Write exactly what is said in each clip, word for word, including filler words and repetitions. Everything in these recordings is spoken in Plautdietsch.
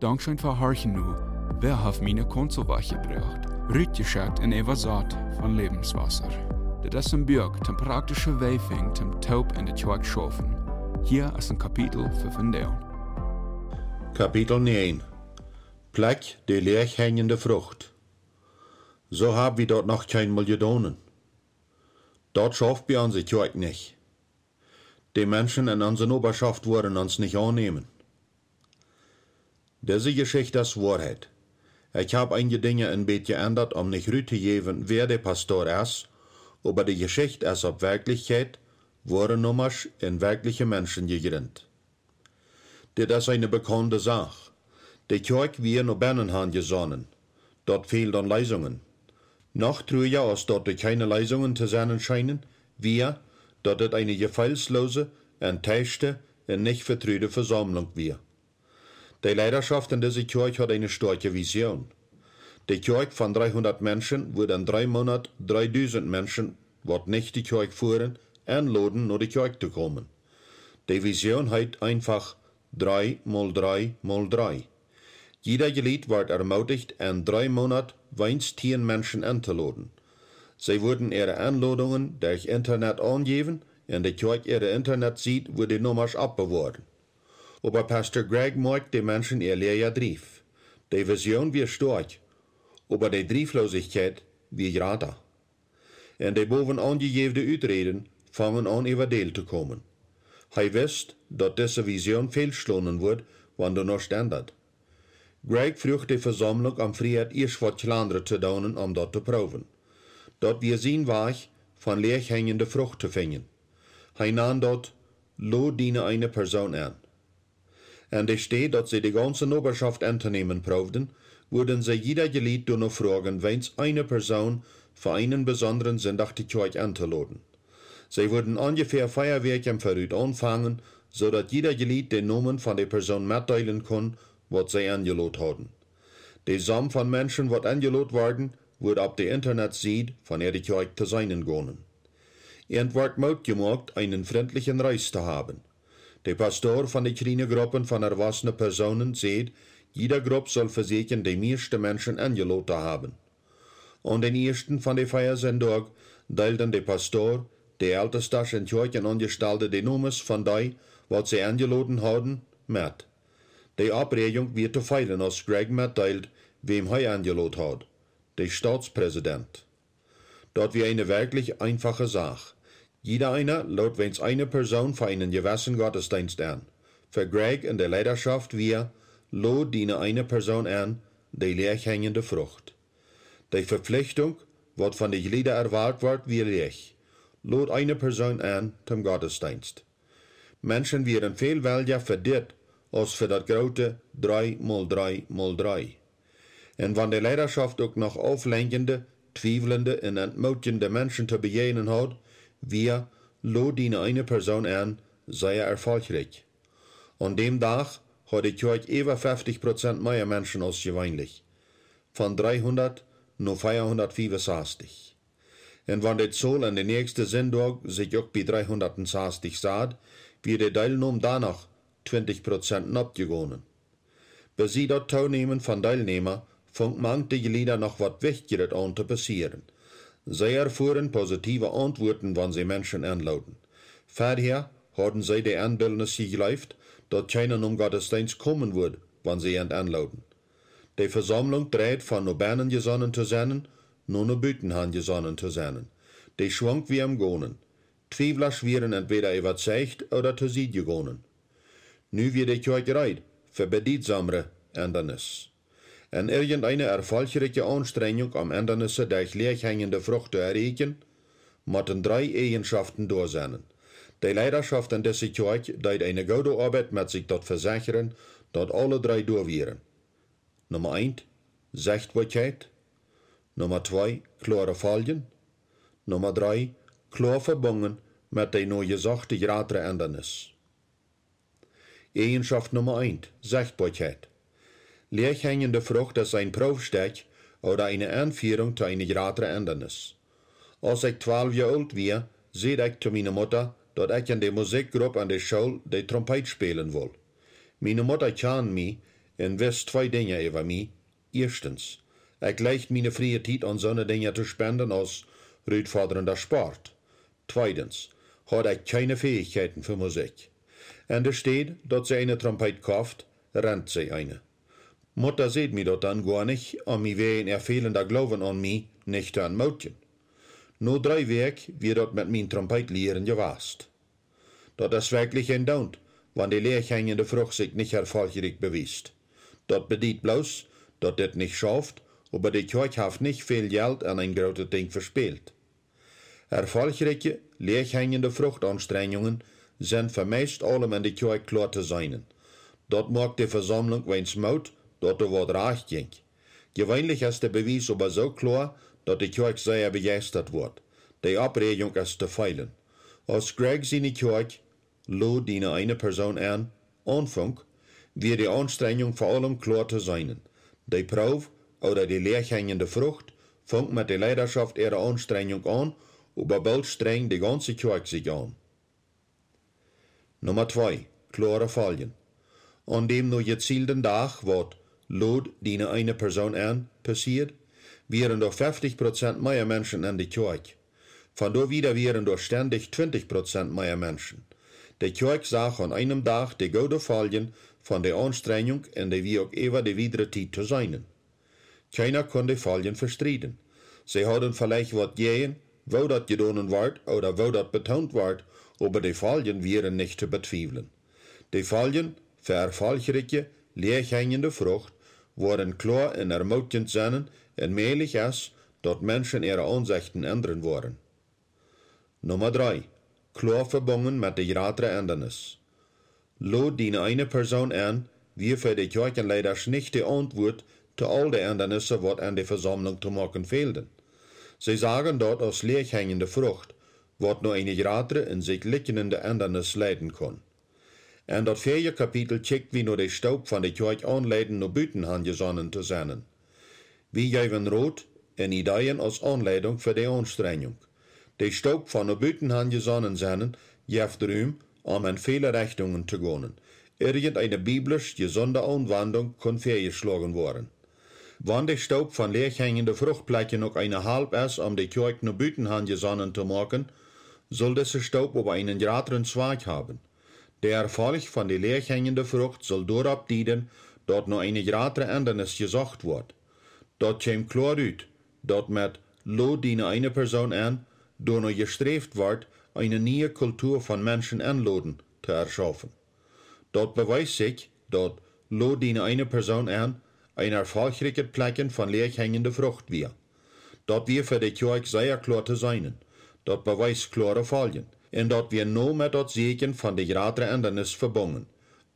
Dankscheen fa horchen nu. Wäa haft miene Konsolwäa jebrocht? Rutjeschekjt un äwasat von Lebenswasser. Dit es een Buak toom praktische Wäaj finjen toom toop enne Kjoakj schaufen. Hia es een Kapitel fa vondoag. Kapitel näajen. Plekj de läajhenjende Frucht. Soo hab wie daut noch kjeenmol jedonen. Daut schauft bie onse Kjoakj nich. De Menschen en onse Nobaschoft woaren ons nich aunnämen. Dise Jeschicht es Woarheit. Ekj hab eenje Dinja een bät jeendat, om nich rut to jäwen, wäa de Pastor es, oba de Jeschicht es opp Werkjlichkjeit, woare Nummasch un werkjliche Menschen jejrint. Dit es eene bekaunde Sach. De Kjoakj wia no bennen han jesonnen. Daut fäld aun Leesungen. Noch truaja aus daut doa kjeene Leesungen to sennen scheenen, wia, daut dit eene jefeelsloose, enttäuschte un nich vetrude Vesaumlunk wia. De Leidaschoft en dise Kjoakj haud eene stoakje Vision. De Kjoakj von dreehundat Menschen wudd en dree Moonat dreedusent Menschen, waut nich de Kjoakj fuaren, enloden, no de Kjoakj to komen. De Vision heet eenfach dree mol dree mol dree. Jieda Jlied wort ermuticht, en dree Moonat weens tieen Menschen entoloden. See wudden äare Enlodungen derch Internet aunjäwen, un de Kjoakj äare Internetsied wudd de Nummasch oppbewoaren. Oba Pastor Greg moakjt de Menschen äa läaja Drief. De Vision wia stoakj, oba de Driefloosichkjeit wia jrata. Un de bowen aunjejäwde Uträden fungen aun äwadäl to komen. Hee wist, daut dise Vision fälsch schlonen wudd, wan doa nuscht endat. Greg fruach de Vesaumlunk om Frieheit, ieescht waut kjlandret to doonen, om daut to proowen. Daut wia sien Wajch, von läajhenjende Frucht to finjen. Hee nand daut: Lod diene eene Persoon en. En de Städ, daut see de gaunze Nobaschoft entonämen proowden, wudden see jieda Jlied doano froagen, weens eene Persoon fa eenen besondren Sindach de Kjoakj entoloden. See wudden onjefäa vea Wäakj em Verut aunfangen, soo daut jieda Jlied de Nomen von de Persoon metdeelen kunn, waut see enjelot hauden. De Som von Menschen, waut enjelot worden, wudd opp de Internetsied von äare Kjoakj to seenen gonen. An wort Moot jemoakt, eenen frintlichen Reis to haben. De Pastor von de kjliene Gruppen von erwossene Persoonen säd, jieda Grupp sull vesieekjen, de mieeschte Menschen enjelot to haben. Aun dän ieeschten von de vea Sindach deelden de Pastor, de Eltestasch un Kjoakjenaunjestalde de Nomes von dee, waut see enjeloden hauden, met. De Oppräajunk wia to feelen, aus Greg metdeeld, wäm hee enjelot haud: de Stautspräsident. Daut wia eene werkjlich eenfache Sach. Jieda eena lod weens eene Persoon fa eenen jewessen Gottesdeenst en. Fa Greg un de Leidaschoft wia: Lod diene eene Persoon en, de läajhenjende Frucht. De Vepflichtunk, waut von de Jlieda erwoat wort, wia läach: Lod eene Persoon en toom Gottesdeenst. Menschen wieren väl welja fa dit, aus fa daut groote dree mol dree mol dree. Un wan de Leidaschoft uk noch auflenkjende, twiewelnde un entmootjende Menschen to bejäajnen haud, wia: Lod diene eene Persoon en sea erfolchrikj. Aun däm Dach haud de Kjoakj äwa feftich Prozent mea Menschen aus jeweenlich. Von dreehundat no veahundatfiewensastich. Un wan de Zol en de näakjste Sindach sikj uk bie dreehundatensastich sad, wia de Deelnom dan noch twintich Prozent nopp jegonen. Bie daut Toonämen von Deelnäma funk mank de Jlieda noch waut Wichtjret aun to passieren. See erfuaren positiewe Auntwuaten, wan see Menschen enloden. Verhäa hauden see de Enbildnis jejleeft, daut kjeena nom Gottesdeenst komen wudd, wan see an enloden. De Vesaumlunk dreid von no bennen jesonnen to sennen, no no buten han jesonnen to sennen. De Schwunk wia em gonen. Twiewlasch wieren entwäda äwazeicht ooda to Sied jegonen. Nu wia de Kjoakj reed fa bediedsamre Endanis. En irjenteene erfolchrikje Aunstrenjunk, om Endanisse derch läajhenjende Frucht to erreichen, motten dree Äjenschoften doa sennen. De Leidaschoft en dise Kjoakj deed eene goode Oabeit met sikj daut vesechren, daut aule dree doa wieren. Numma eent, Sechtboakjeit. Numma twee, kloare Foljen. Numma dree, kloa vebungen met de no jesochte jratre Endanis. Äjenschoft Numma eent, Sechtboakjeit. Läajhenjende Frucht es een Proowstekj ooda eene Enfierunk to eene jratre Endanis. Aus ekj twalf Joa oolt wia, säd ekj to miene Mutta, daut ekj en de Musikjgrupp aun de School de Trompet spälen wull. Miene Mutta kjand mie un wist twee Dinja äwa mie. Ieeschtens, ekj lejd miene friee Tiet aun soone Dinja to spenden aus rutfodrenda Sport. Tweedens, haud ekj kjeene Fäichkjeiten fa Musikj. Enne Städ daut see eene Trompeet koft, rent see eene. Mutta säd mie daut dan goa nich, om mie wäajen äa fälenda Gloowen aun mie nich to entmootjen. No dree Wäakj wia daut met mien Trompeet lieren jewast. Daut es werkjlich een Doont, wan de läajhenjende Frucht sikj nich erfolchrikj bewiest. Daut bediet bloos, daut dit nich schauft, oba de Kjoakj haft nich väl Jelt aun een grootet Dinkj vespält. Erfolchrikje, läajhenjende Fruchtaunstrenjungen sent fa meist aulem enne Kjoakj kloa to seenen. Daut moakt de Vesaumlunk weens Moot, daut doa waut rajcht jinkj. Jeweenlich es de Bewies oba soo kloa, daut de Kjoakj sea bejeistat woat. De Oppräajunk es to feelen. Aus Greg siene Kjoakj, lod diene eene Persoon en, aunfunk, wia de Aunstrenjunk fa aulem kloa to seenen. De Proow, ooda de läajhenjende Frucht, funk met de Leidaschoft äare Aunstrenjunk aun, oba boolt strenjd de gaunze Kjoakj sikj aun. Numma twee, kloare Foljen. Aun däm no jezielden Dach, waut lod diene eene Persoon en passieed, wieren doa feftich Prozent mea Menschen enne Kjoakj. Von doa wieda wieren doa stendich twintich Prozent mea Menschen. De Kjoakj sach aun eenem Dach de goode Foljen von de Aunstrenjunk un dee wia uk äwa de wiedre Tiet to seenen. Kjeena kunn de Foljen vestrieden. See hauden veleicht waut jäajen, woo daut jedonen wort ooda woo daut betoont wort, oba de Foljen wieren nich to betwiewlen. De Foljen fa erfolchrikje, läajhenjende Frucht woaren kloa un ermootjent sennen un mäajlich es, daut Menschen äare Aunsechten endren woaren. Numma dree, kloa vebungen met de jratre Endanis. Lod diene eene Persoon en, wia fa de Kjoakjenleidasch nich de Auntwuat to aul de Endanisse, waut enne Vesaumlunk to moaken fälden. See sagen daut aus läajhenjende Frucht, waut no eene jratre un sikj likjnende Endanis leiden kunn. En daut väaje Kapitel kjikj wie no de Stoop von de Kjoakj aunleiden no buten han jesonnen to sennen. Wie jeewen Rot un Ideeen aus Aunleidunk fa de Aunstrenjunk. De Stoop von no buten han jesonnen sennen jeft Rum, om en väle Rechtungen to gonen. Irjent eene biblisch jesunde Aunwandunk kunn väajeschloagen woaren. Wan de Stoop von läajhenjende Fruchtplekjen uk eene Halp es, om de Kjoakj no buten han jesonnen to moaken, sull dise Stoop oba eenen jratren Zwakj haben. De Erfolch von de läajhenjende Frucht sull doaropp dieden, daut no eene jratre Endanis jesocht woat. Daut kjeem kloa rut, daut met lod diene eene Persoon en doano jesträft wort, eene niee Kultua von Menschen enloden to erschaufen. Daut bewiest sikj, daut lod diene eene Persoon en een erfolchrikjet Plekjen von läajhenjende Frucht wia. Daut wia fa de Kjoakj sea kloa to seenen. Daut bewiest kloare Foljen. Un daut wia no met daut Sieekjen von de jratre Endanis vebungen,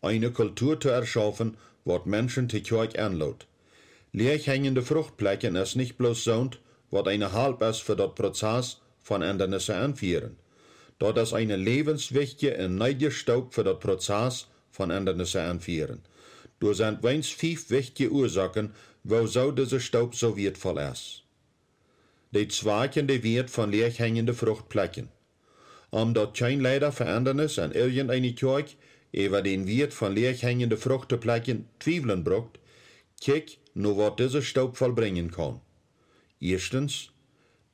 eene Kultua to erschaufen, waut Menschen to Kjoakj enlot. Läajhenjende Fruchtplekjen es nich bloos soont, waut eene Halp es fa daut Prozess von Endanisse enfieren. Daut es eene läwenswichtje un needje Stoop fa daut Prozess von Endanisse enfieren. Doa sent weens fief wichtje Uasoaken, wuarom dise Stoop soo wieetvoll es. De Zwakj un de Wieet von läajhenjende Fruchtplekjen. Om daut kjeen Leida fa Endanis en irjent eene Kjoakj äwa dän Wieet von läajhenjende Fruchtplekjen twiewlen brukt, kjikj no waut dise Stoop vollbrinjen kaun. Ieeschtens,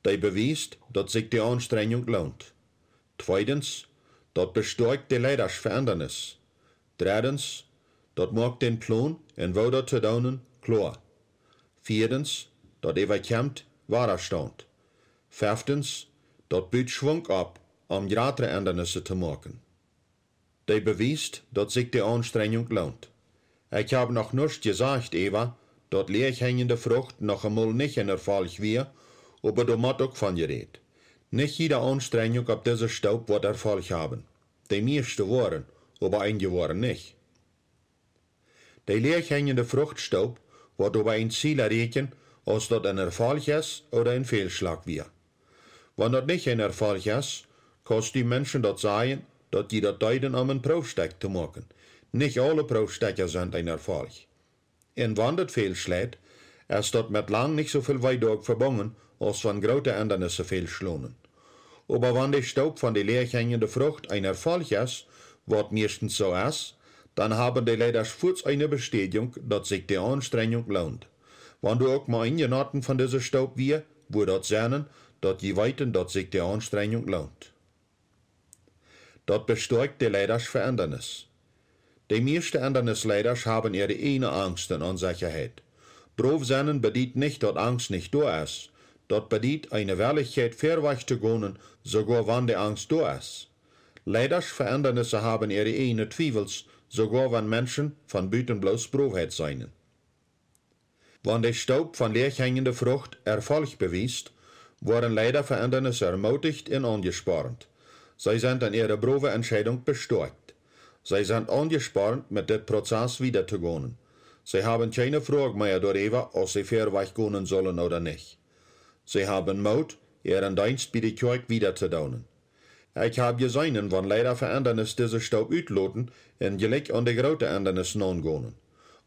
dee bewiest, daut sikj de Aunstrenjunk loont. Tweedens, daut bestoakjt de Leidasch fa Endanis. Dreddens, daut moakt dän Plon un woo daut to doonen kloa. Vieedens, daut äwakjemt Wadastaunt. Feftens, daut but Schwunk opp, om jratre Endanisse to moaken. Dee bewiest, daut sikj de Aunstrenjunk loont. Ekj hab noch nuscht jesajcht äwa, daut läajhenjende Frucht noch emol nich een Erfolch wia, oba doa mott uk von jerät. Nich jiede Aunstrenjunk opp dise Stoop woat Erfolch haben. De mieeschte woaren, oba eenje woaren nich. De läajhenjende Fruchtstoop woat oba een Ziel erreichen, aus daut een Erfolch es ooda een Fälschlach wia. Wan daut nich een Erfolch es, kaust du Menschen daut sajen, daut jie daut deeden om een Proowstekj to moaken. Nich aule Proowstekja sent een Erfolch. Un wan daut fälschleit, es daut met lang nich soo väl Wee doaderch vebungen, aus wan groote Endanisse fälschlonen. Oba wan de Stoop von de läajhenjende Frucht een Erfolch es, waut mieeschtens soo es, Dan haben de Leidasch fuats eene Bestädjunk, daut sikj de Aunstrenjunk loont. Wan du uk mau een Jenoten von dise Stoop wia, wudd daut sennen, daut jie weeten, daut sikj de Aunstrenjunk loont. Daut bestoakjt de Leidasch fa Endanis. De mieeschte Endanisleidasch haben äare ieejne Angst un Onsechaheit. Brow sennen bediet nich, daut Angst nich doa es. Daut bediet eene Wellichkjeit, väawajch to gonen, soogoa wan de Angst doa es. Leidasch fa Endanisse haben äare ieejne Twiewels, soogoa wan Menschen von buten bloos Browheit seenen. Wan de Stoop von läachhenjende Frucht Erfolg bewiest, woaren Leida fa Endanisse ermootijcht un aunjespornt. See sent en äare browe Entscheidunk bestoakjt. See sent aunjespornt, met dit Prozess wieda to gonen. See haben kjeene Froag mea doaräwa, aus see väawajch gonen sullen ooda nich. See haben Moot, äaren Deenst bie de Kjoakj wieda to doonen. Ekj hab jeseenen, wan Leida fa Endanis dise Stoop utloten un jlikj aun de groote Endanis naungonen.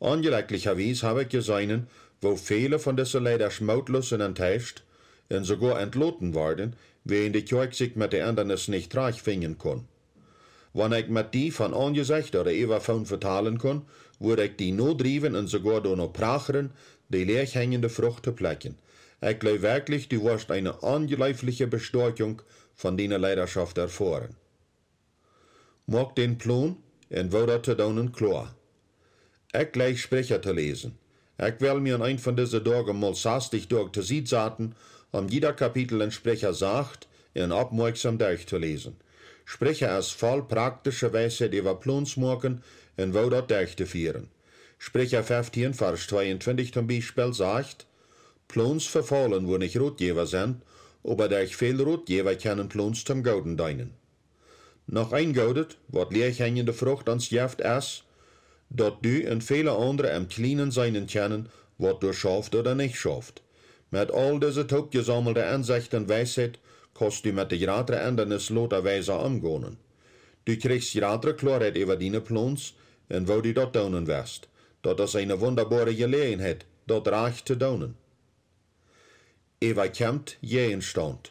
Onjlekjlichawies hab ekj jeseenen, woo väle von dise Leidasch mootloos un enteischt un soogoa entloten worden, wiels de Kjoakj sikj met de Endanis nich trajchtfinjen kunn. Wan ekj met die von Aunjesecht ooda äwa Phone vetalen kunn, wudd ekj die nodriewen un soogoa doano prachren, de läachhenjende Frucht to plekjen. Ekj jleew werkjlich, du woascht eene onjleefliche Bestoakjunk von diene Leidaschoft erfoaren. Moak dän Plon un woo daut to doonen kloa. Ekj jleich Spricha to läsen. Ekj well mie aun een von dise Doag mol sastich Doag to Sied saten, om jieda Kapitel en Spricha sacht un oppmoakjsom derch to läsen. Spricha es voll praktische Weisheit äwa Plons moaken un woo daut derch to fieren. Spricha feftieen, Varsch tweeuntwintich toom Biespel sajcht: Plons vefaulen, wua nich Rotjäwa sent, oba derch väl Rotjäwa kjennen Plons toom Gooden deenen. Noch een Goodet, waut läachhenjende Frucht ons jeft, es, daut du un väle aundre em kjlienen seenen kjennen, waut doa schauft ooda nich schauft. Met aul dise toopjesaumelde Ensecht un Weisheit kaust du met de jratre Endanis lota weisa omgonen. Du kjrichst jratre Kloaheit äwa diene Plons un woo du daut doonen west. Daut es eene wundaboare Jeläajenheit, daut rajcht to doonen. Äwakjemt Jäajenstaunt.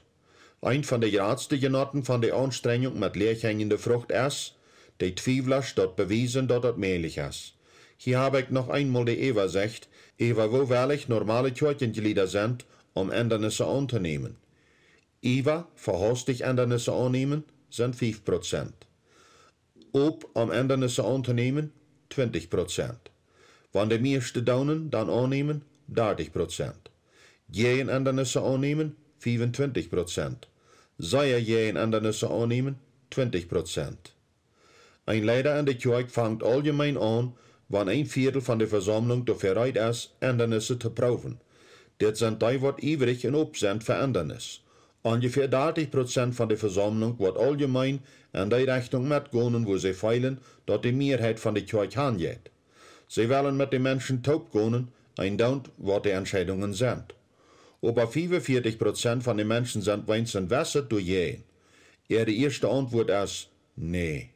Een von de jratste Jenoten von de Aunstrenjunk met läachhenjende Frucht es, de Twiewlasch daut bewiesen, daut daut mäajlich es. Hia hab ekj noch eenmol de Äwasecht äwa woo wellich normale Kjoakjenjlieda sent, om Endanisse auntonämen. Äwa vehaustich Endanisse aunnämen sent fief Prozent. Op om Endanisse auntonämen, twintich Prozent. Wan de mieeschte doonen, dan aunnämen, dartich Prozent. Jäajen Endanisse aunnämen, fiewuntwintich Prozent. Sea jäajen Endanisse aunnämen, twintich Prozent. Een Leida en de Kjoakj fangt auljemeen aun, wan een Viedel von de Vesaumlunk doafäa reed es, Endanisse to proowen. Dit sent dee, waut iewrich un op sent fa Endanis. Onjefäa dartich Prozent von de Vesaumlunk woat auljemeen en dee Rechtunk metgonen, wua see feelen, daut de Mieeheit von de Kjoakj han jeit. See wellen met de Menschen toop gonen, eendoont waut de Entscheidungen sent. Oba fiewunvieetich Prozent von de Menschen sent weens en wesset doajäajen. Äare ieeschte Auntwuat es: Nä.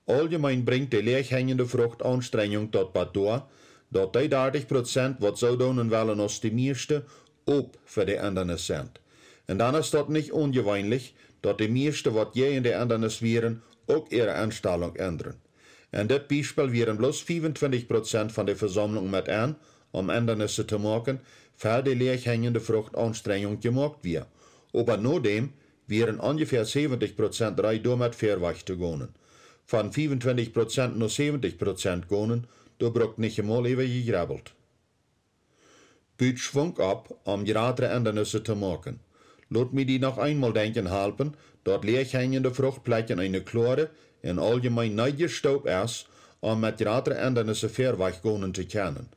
Auljemeen brinjt de läachhenjende Frucht Aunstrenjunk daut bat doa, daut dee dartich Prozent, waut soo doonen wellen aus de mieeschte, op fa de Endanis sent. Un dan es daut nich onjeweenlich, daut de mieeschte, waut jäajen de Endanis wieren, uk äare Enstalunk endren. En dit Biespel wieren bloos fiewuntwintich Prozent von de Vesaumlunk met enn, om Endanisse to moaken, ver de läachhenjende Frucht Aunstrenjunk jemoakt wia. Oba nodäm wieren onjefäa säwentich Prozent reed doamet väawajch to gonen. Von fiewuntwintich Prozent no säwentich Prozent gonen, doa brukt nich emol äwa jejrebbelt. But Schwunk opp, om jratre Endanisse to moaken. Lot mie die noch eenmol denkjen halpen, daut läachhenjende Frucht plekjen eene kloare un auljemeen needje Stoop es, om met jratre Endanisse väawajch gonen to kjennen.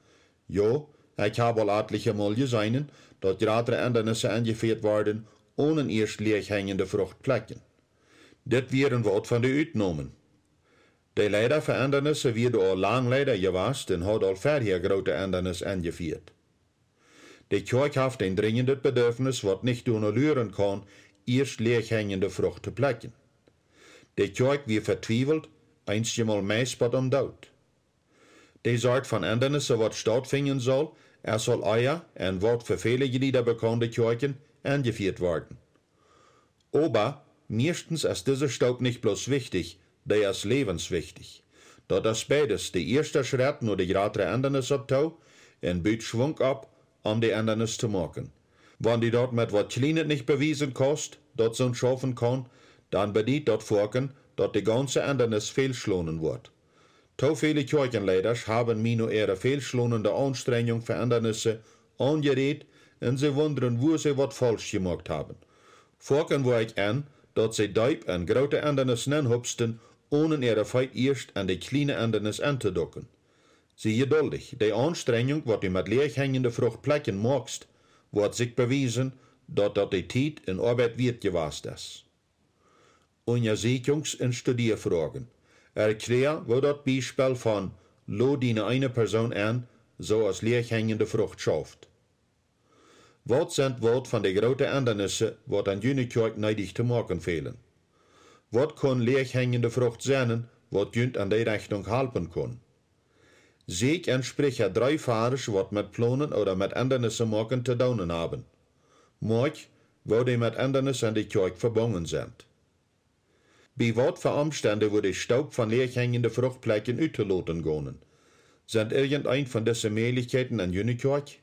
Jo, ekj hab aul atlichemol jeseenen, daut jratre Endanisse enjefieet worden, onen ieescht läachhenjende Frucht plekjen. Dit wieren waut von de Utnomen. De Leida fa Endanisse wia doa aul lang Leida jewast un haud aul verhäa groote Endanis enjefieet. De Kjoakj haft een drinjendet Bedurfnis, waut nich doano luren kaun, ieescht läachhenjende Frucht to plekjen. De Kjoakj wia vetwiewelt, eenjemol meist bat aum Doot. De Sort von Endanisse, waut stautfinjen saul, es aul ea en waut fa väle Jlieda bekaunde Kjoakjen enjefieet worden. Oba mieeschtens es dise Stoop nich bloos wichtich, dee es läwenswichtich. Daut es beides de ieeschta Schrett no de jratre Endanis opp too un but Schwunk opp, om de Endanis to moaken. Wan du daut met waut Kjlienet nich bewiesen kaust, daut soont schaufen kaun, dan bediet daut foaken, daut de gaunze Endanis fälschlonen woat. Too väle Kjoakjenleidasch haben mie no äare fälschlonende Aunstrenjunk fa Endanisse aunjerät un see wundren, wua see waut faulsch jemoakt haben. Foaken woa ekj enn, daut see deep en groote Endanis nenhupsten, onen äare Feet ieescht en de kjliene Endanis entoduken. Sie jeduldich, de Aunstrenjunk, waut du met läajhenjende Frucht plekjen moakst, woat sikj bewiesen, daut daut de Tiet un Oabeit wieet jewast es. Unjasieekjungs- un Studieafroagen. Erkjläa, woo daut Biespel von lod diene eene Persoon enn, soo aus läajhenjende Frucht schauft. Waut sent waut von de groote Endanisse, waut en june Kjoakj needich to moaken fälen? Waut kunn läajhenjende Frucht sennen, waut junt en dee Rechtunk halpen kunn? Sieekj en Spricha dree Varsch, waut met Plonen ooda met Endanisse moaken to doonen haben. Moakj, woo dee met Endanisse en de Kjoakj vebungen sent. Bie waut fa Omstend wudd de Staup von läajhenjende Frucht plekjen uttoloten gonen? Sent irjent een von dise Mäajlichkjeiten en june Kjoakj?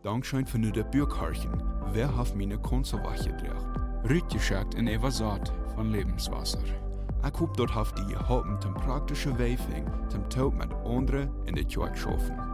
Dankscheen fa nu de Buak horchen. Wäa haft miene Kaunzel wajchjedroagen? Rutjeschekjt un äwasat von Lebenswasser. Ekj hop, daut haft die jeholpen, toom praktische Wee finjen, toom toop met aundre en de Kjoakj schaufen.